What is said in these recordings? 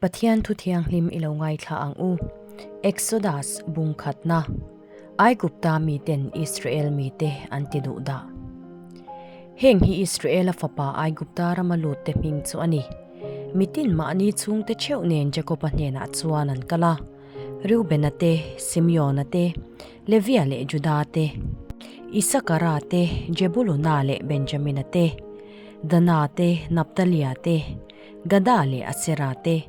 Pathian thu thianghlim i lo ngaithla ang u. Exodus bung khatna, Aigupta miten Israel mite an ti duh dah. Heng hi Israela fapa Aigupta rama lutte hming chu a ni. Mitin mahni chhungte theuh nen Jakoba hnenah chuan an kal a. Reubena te, Simeona te, Levia leh Juda te, Isakara te, Jebuluna leh Benjamina te, Dana te, Naptalia te, Gada leh Asera te,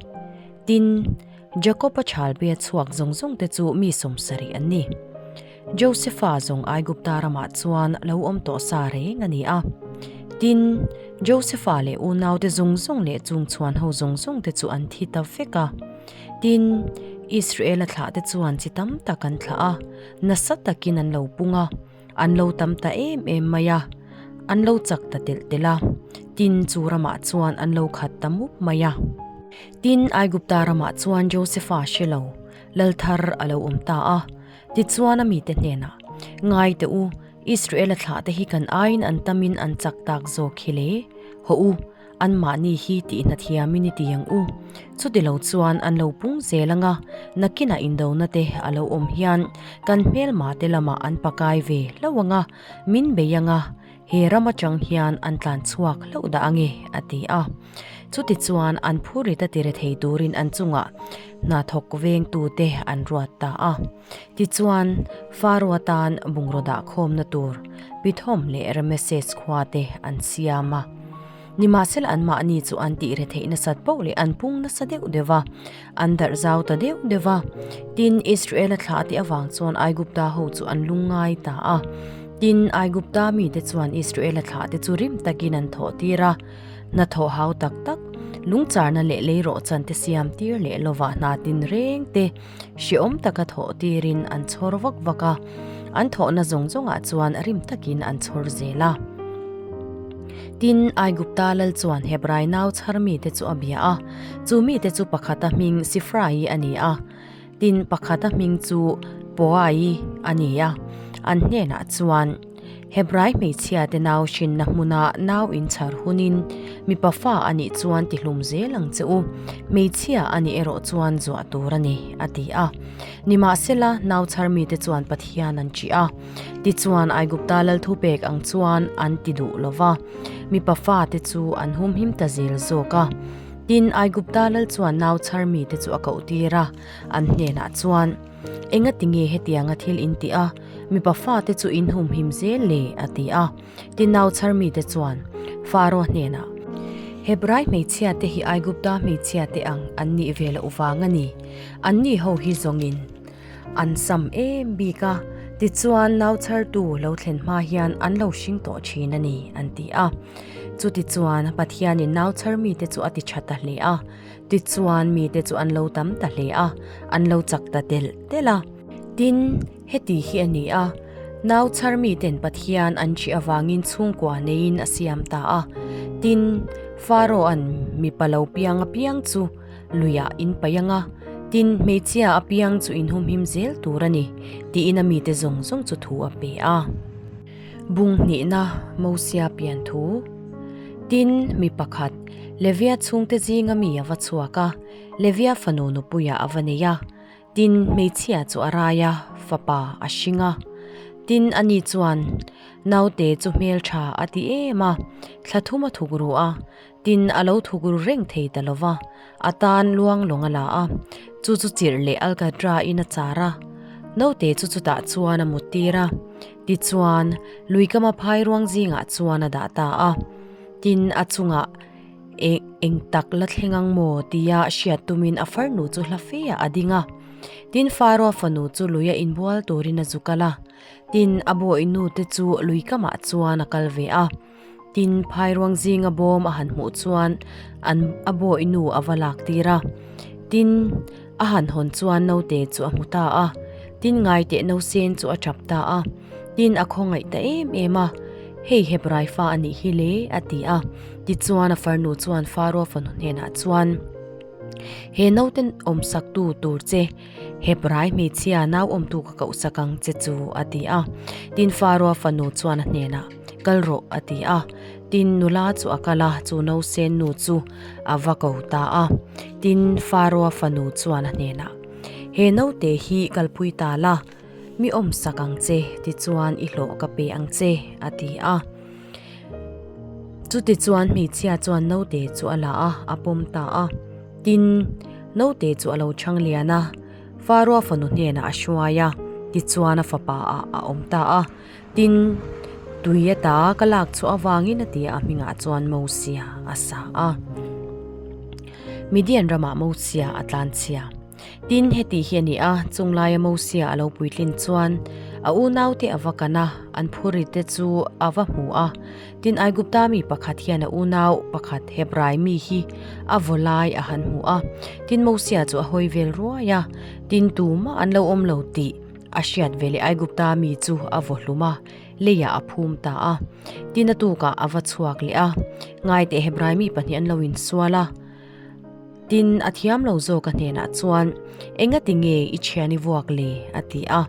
tin, Jakoba chhalbia chhuak zawng zawng te chu mi 70 an ni. Josefa zawng Aigupta ramah chuan lo awm tawh sa reng a ni a. Tin, Josefa leh unaute zawng zawng leh chung chhuan ho zawng zawng te chu an thi ta vek a. Tin, Israela thlahte chuan chi tam tak an thlah a, nasa takin an lo pung a. An lo tam ta em em mai a, an lo chak ta telh telh a, tin chu ramah chuan an lo khat ta mup mai a. Tin, Aigupta ramah chuan Josefa hre lo, lal thar a lo awm ta a. Tichuan a mite hnenah, Ngai teh u, Israela thlahte hi kan aiin an tamin an chak tak zawk hi le, hawh u, Anmahni hi tihna thiamin i ti ang u. Chuti lo chuan an lo pung zel ang a, nakinah indona te a lo awm hian kan hmelma te lamah an pakai ve hlauh ang a, min bei ang a, he ram atang hian an tlan chhuak hlauh dah ang e, a ti a. Chuti chuan an phurrit a tire thei turin an chungah hnathawk vengtute an ruat ta a. Tichuan, Faro atan bungraw dah khawmna tur Pithom leh Rameses khua te an siam a. Nimahsela anmahni chu an tih retheih nasat poh leh an pung nasa deuh deuh va, an darh zau ta deuh deuh va. Tin, Israela thlah te avang chuan Aigupta ho chu an lungngai ta a. Tin, Aigupta mite chuan Israela thlah te chu rim takin an thawh tir a. Hnathawh hau tak tak, lungcharna leh leirawhchan te siam tir leh lovah hna tinreng te, Hrehawm taka thawh tirin an chhawr vak vak a, an thawhna zawng zawngah chuan rim takin an chhawr zel a. Tin, Aigupta lal chuan Hebrai nau chhar mite chu a bia a, chu mite chu pakhata hming Sifrai a ni a, tin, pakhata hming chu Poai a ni a. An hnenah chuan, Hebrai hmeichhiate nau hrinna hmuna nau inchhar hunin mipa fa a nih chuan tihlum zel ang che u, hmeichhia a nih erawh chuan zuah tur a ni, a ti a. Nimahsela, nau chhar mite chuan Pathian an ṭih a, tichuan Aigupta lal thupek ang chuan an ti duh lo va, mipa fate chu an humhim ta zel zawk a. Tin, Aigupta lal chuan nau chhar mite chu a kohtir a, an hnenah chuan, Engati nge hetianga thil in tih a, mipa fate chu in humhim zel le? a ti a. Tin nau chhar mite chuan Faro hnenah, Hebrai hmeichhiate hi Aigupta hmeichhiate ang an nih ve loh vang a ni. Anni ho hi zawngin an sam em bik a, tichuan nau chhartu lo thlen hma hian an lo hring tawh thin a ni, an ti a. Chutichuan Pathianin nau chhar mite chu a ti tha ta hle a. Tichuan mite chu an lo tam ta hle a, an lo chak ta telh telh a. Tin, heti hi a ni a, nau chhar miten Pathian an ṭih avangin chhungkua neiin a siam ta a. Tin, Pharaoh-a'n mipa lo piang apiang chu luiah in paih ang a, tin, hmeichhia apiang chu in humhim zel tur a ni, tiin a mite zawng zawng chu thu a pe a. Bung hnihna Mosia pian thu. Tin, mi pakhat, Levia chhungte zinga mi a va chhuak a, Levia fanu nupuiah a va nei a. Tin, hmeichhia chu a rai a, fapa a hring a. Tin, ani chuan, Naute chu hmeltha a ti em a, thla thum a thuk ru a. Tin, a lo thuk ru reng thei ta lo va, a tan luang lawng a la a, chu chu chirh leh alkatra in a char a. Naute chu chutah chuan a mut tir a, tichuan, luikama phai ruang zingah chuan a dah ta a. Tin, a chungah, Eng, eng tak la thleng ang maw? tia hriat tumin a farnu chu hla fe ah a ding a. Tin, Faro fanu chu luia inbual turin a zu kal a. Tin, a bawihnu te chu luikamah chuan a kal ve a. Tin, phairuang zinga bawm a han hmuh chuan an a bawi nu a va lak tir a. Tin, a han hawn chuan naute chu a hmu ta a. Tin, ngaiteh nausen chu a tap ta a. Tin, a khawngaih ta em em a, Hei Hebrai fa a nih hi le, a ti a. Tichuan a farnu chuan Faro fanu hnenah chuan, He naute awmsaktu tur che, Hebrai hmeichhia nau awmtu ka kohsak ang che chu, a ti a. Tin, Faro fanu chuan a hnenah. Kal rawh, a ti a. Tin, nula chu a kal a, chu nausen nu chu a va ko ta a. Tin, Faroa fanu chuan a hnenah, He naute hi kalpui ta la, mi awmsak ang che, tichuan i hlawh ka pe ang che, a ti a. Chutichuan hmeichhia chuan naute chu a la a, a pawm ta a. Tin, naute chu a lo chhang lian a, Faroa fanu hnenah a hruai a, tichuan a fapa ah a awm ta a. Tin, tui ata ka lak chhuah avangin a ti a, a hmingah chuan Mosia a sa a. Midian ramah Mosia a tlanchhia. Tin, heti hi a ni a, chung laia Mosia a lo puitlin chuan a unaute a va kan a, an phurite chu a va hmu a. Tin, Aigupta mi pakhat hian a unau pakhat Hebrai mi hi a vaw lai a han hmu a. Tin, Mosia chu a hawi vel ruai a, tin tumah an lo awm lo tih A hriat ve leh Aigupta mi chu a vaw hlum a, leiah a phum ta a. Tin a tukah a va chhuak leh a, Ngaiteh Hebrai mi pahnih an lo insual a. Tin a thiam lo zawk a hnenah chuan, Engati nge i thian i vuak le? a ti a.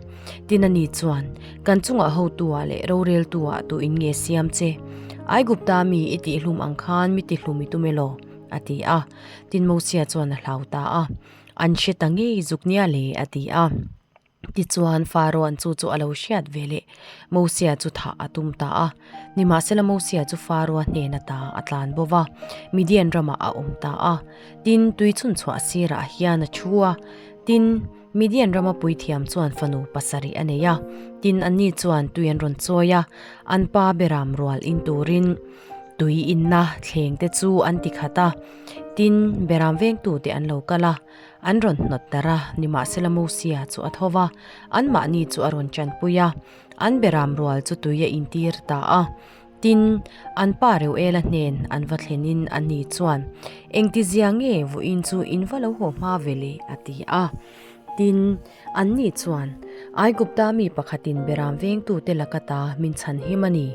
Tin ani chuan, Kan chungah hotu-ah leh roreltu-ah tu in nge siam che? Aigupta mi i tihhlum ang khan mi tihlum i tum elaw? a ti a. Tin Mosia chuan a hlau ta a. An hre ta ngei zuk nia le, a ti a. Tichuan, Farao'n chu chu a lo hriat ve leh Mosia chu thah a tum ta a. Nimahsela Mosia chu Faraoa hnen ata a tlan bo va, Midian ramah a awm ta a. Tin, tui chhunchhuah sirah hian a thu a. Tin, Midian rama puithiam chuan fanu pasarih a nei a. Tin, anni chuan tui an rawn chawi a, an pa beram rual in turin tui inna thleng te chu an ti khat a. Tin, beram vengtute an lo kal a. An rawn hnawt darh a, nimahsela Mosia chu a tho va, anmahni chu a rawn chanpui a, an beram rual chu tui a intir ta a. Tin, an pa Reuela hnen an va thlenin ani chuan, Engtizia nge vawiin chu in va lo haw hma ve le? a ti a. Tin, anni chuan, Aigupta mi pakhatin beram vengtute laka ta min chhanhim a ni.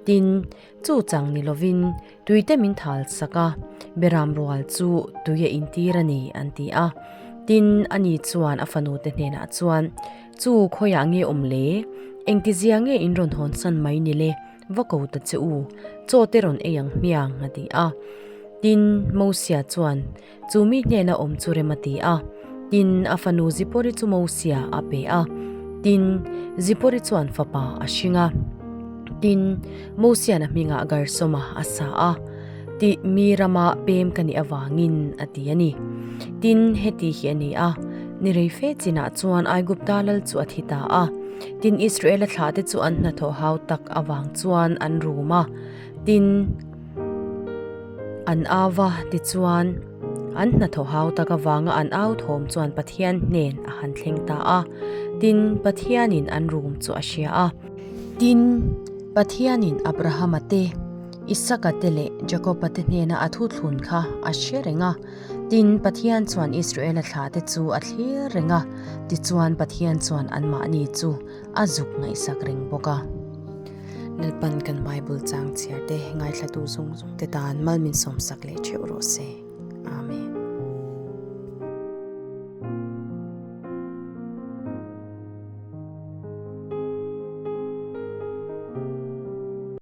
Tin, chu chang ni lovin Tuite min thal sak a, Beram rual chu tui a intir a ni, an ti a. Tin, ani chuan a fanute hnenah chuan, Chu khawiah nge awm le? Engtizia nge in rawn hawnsan mai ni le? Va ko ta che u, chaw te rawn ei ang hmiang, a ti a. Tin, Mosia chuan chu mi hnena awm chu rem a ti a. Tin, a fanu Zipori chu Mosia a pe a. Tin, Zipori chuan fapa a hring a. Tin, Mosia'n a hmingah Gersoma a sa a, tih mi rama pem ka nih avangin a ti a ni. Tin, heti hi a ni a, ni rei fe chinah chuan Aigupta lal chu a thi ta a. Tin, Israela thlahte chu an hnathawh hau tak avang chuan an rum a. Tin, An au va, tichuan, an hnathawh hau tak avanga an au thawm chuan Pathian hnen a han thleng ta a. Tin, Pathianin an rum chu a hria a. Tin, Pathianin Abrahama te, Isaka te leh Jakoba te hnena a thuthlun kha a hre reng a. Tin, Pathian chuan Israela thlahte chu a thlir reng a, tichuan Pathian chuan anmahni chu a zuk ngaihsak reng bawk a. Lalpan kan Bible chang chhiar te, ngaithlatu zawng zawng te tan mal min sawmsak leh theuh rawh se.